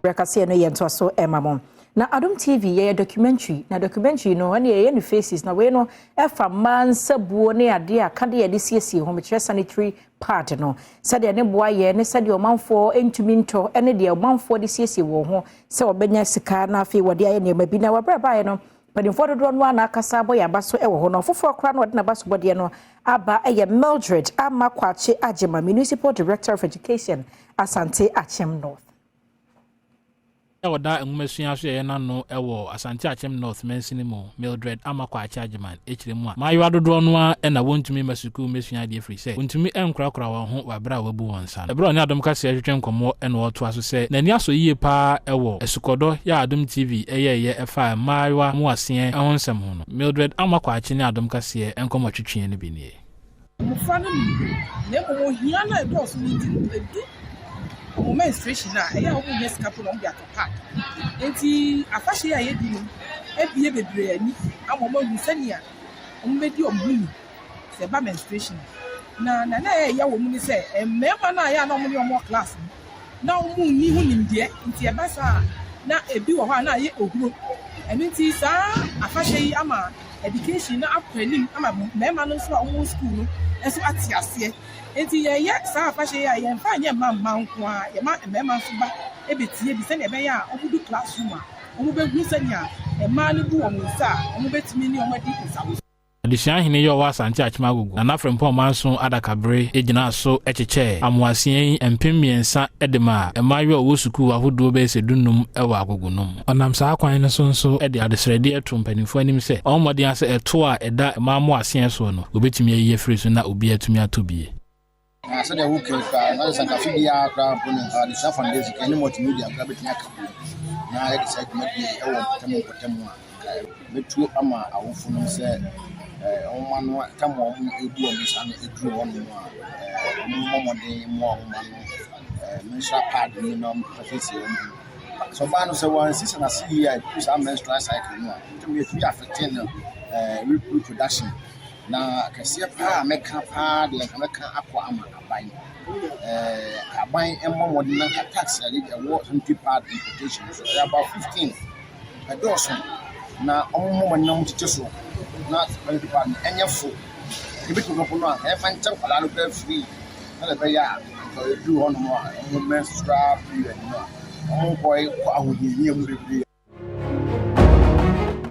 Brɛkaseɛ no yɛ ntoaso ɛma mo. Na Adom TV yɛyɛ documentary, na documentary no ɛne yɛyɛ no faces, na wei no ɛfa mmaa nsabuo ne adeɛ a kadeɛ yɛde siesie ho, mekyerɛ sanitary pad no, sɛdeɛ ne boa yɛ ne sɛdeɛ ɔmanfoɔ ntumi ntɔ ne deɛ ɔmanfoɔ de siesie wɔn ho sɛ wɔbɛnya sika na afei wɔde ayɛ nneɛma bi. Na wɔbrɛ baeɛ no, mpanimfoɔ dodoɔ no a na-akasa abɔ yɛ aba so wɔ hɔ no, ɔfoforɔ koraa na ɔde n'aba so bɔdeɛ no aba yɛ Mildred Ama Kwakye Agyema, Municipal Director of Education, Asante Akyem North. Wɔda nwomasua so yɛyɛ n'ano wɔ Asante Akyem North mansini mu, Mildred Amakwaakye Agyeman, akyerɛ mu a mmaayewa dodoɔ no ara na wɔntumi mma sukuu mmɛsua adeɛ firi sɛ wɔntumi nkorakora wɔn ho wɔ aberɛ a wɔabu wɔn nsa no. Ɛberɛ a ɔne Adom Kaseɛ retwetwe nkɔmmɔ na ɔretoa so sɛ n'ani asɔ yie pa ara wɔ asukɔdɔ yɛ a Adom TV yɛeɛ ɛfaa mmaayewa mmoaseɛ ho nsɛm ho no. Mildred Amakwaakye ne Adom Kaseɛ nkɔmmɔtwetweɛ no bi nie. Mmofra no nim, na mmom ohia no a ɛdɔɔso no nti no, edu wɔn menstruation a, ɛyɛ a wɔnnya sika po na wɔde atɔ pad. Enti afahyɛ yi a yɛdi no abue bebree ani ama wɔahu sɛnea wɔbɛdi wɔn ho ni sɛ ɛba menstruation a. Na nea na ɛyɛ ya wɔ mu ne sɛ, mmarima no a ɛyɛ a na wɔne wɔn wɔ class no, na wɔnni ho nimdeɛ, nti ɛba saa a, na ebi wɔ hɔ a na ayɛ ohuro. Ɛno nti saa afahyɛ yi ama education no akɔ anim ama mmarima no nso a wɔwɔ school no nso ate aseɛ. Nti yɛyɛ saa afahyɛ yi a, yɛmfa nyɛ mma mmaa nko ara, yɛma mmarima nso ba bɛtie bi sɛnea ɛbɛyɛ a wɔdu classroom a, wɔbɛhu sɛnea mmaa no bu wɔn nsa a, wɔbɛtumi ne wɔn adi nsawo. Adesuahene yi a ɔwɔ Asante Akyem Agogo, Nana Frimpong Manso Adakabere gyinaa so kyekyɛɛ amoasia yi 3000 de maa mmaayewa a wɔwɔ sukuu ahodoɔ bɛyɛ sɛ 15 wɔ Agogo no mu. Ɔnam saa kwan no so nso de adesrɛdeɛ too mpanimfoɔ anim sɛ wɔmmɔ mmɔden ara sɛ ɛtoɔ a ɛda mmaa mmoasia soɔ no, wɔbɛtumi ayi afiri so na obiara atumi atɔ bie. Na sɛdeɛ woka yi koraa na sɛ nka afe biara koraa mpo no, Adesua Foundation ka ne multimedia koraa bɛtumi aka ho na yɛde saa dwumadie yi wɔ mpɔtam mpɔtam a, nka mɛtuo ama awofo no sɛ wɔn mma no tam a wɔn ebu wɔn nsa no eduru hɔnom a, wɔn mmɔ mmɔden mmoa wɔn mma no menstrual pad no na wɔn siesie wɔn ho. Sɛ ɔbaa no sɛ wɔansiesie n'ase yie a, ɛduru saa menstrual cycle no a, ɛtumi ɛtumi affect no reproduction. Na kɛseɛ paa a mɛka paa deɛ, nka mɛka akɔ ama aban. Aban mmɔ mmɔden na nka tax a yɛde ɛwɔ sanitary pad importation so ɛyɛ about 15, ɛdɔɔso, na wɔn mmɔ mmɔden na wɔn tete so na sanitary pad no ɛnyɛ fo. Ebitumi kɔpɔ no a, ɛmfa nkyɛn nkwadaa no koraa free na ɛbɛyɛ a nka ɛduru hɔnom a wɔn menstrual period no a, wɔn nkɔ kɔ ahohiahia mu bebree.